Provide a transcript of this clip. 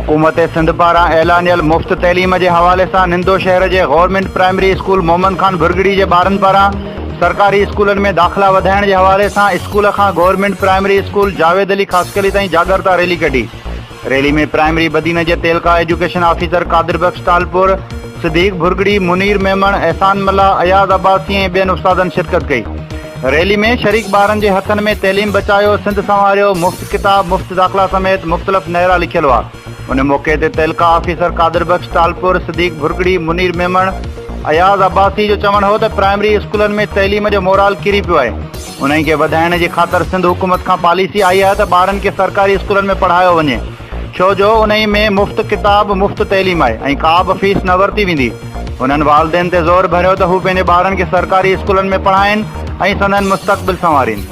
حڪومت سنڌ پاران اعلانيل مفت تعليم جي حوالي سان نندو شهر جي government primary school Muhammad Khan Bhurgri جي ٻارن پاران سرڪاري اسڪولن ۾ داخلا وڌائڻ جي حوالي سان اسڪول کان government primary school Javed Ali Khaskheli تائين جاڳرتا ريلي ڪڍي. ريلي ۾ پرائمري بدين جي تعلقه ايجوڪيشن آفيسر قادر بخش ٽالپور، صديق ڀرڳڙي، منير ميمڻ، احسان ملاح، اياز عباسي ۽ ٻين استادن شرڪت ڪئي. ريلي ۾ شريڪ ٻارن جي هٿن ۾ تعليم بچايو، سنڌ سنواريو، مفت ڪتاب، مفت داخلا سميت مختلف نعرا لکيل هئا. ان موقعي تي تعلقه آفيسر قادر بخش ٽالپور، صديق ڀرڳڙي، منير ميمڻ، اياز عباسي جو چوڻ هو ته پرائمري اسڪولن ۾ تعليم جو مورال ڪري پيو آهي، انهي کي وڌائڻ جي خاطر سنڌ حڪومت کان پاليسي آئي آهي ته ٻارن کي سرڪاري اسڪولن ۾ پڙهايو وڃي ڇو جو انهي ۾ مفت ڪتاب، مفت تعليم آهي ۽ ڪا به فيس نه ورتي ويندي. هنن والدين تي زور ڀريو ته هو پنهنجي ٻارن کي سرڪاري اسڪولن ۾ پڙهائين ۽ سندن مستقبل سنوارين.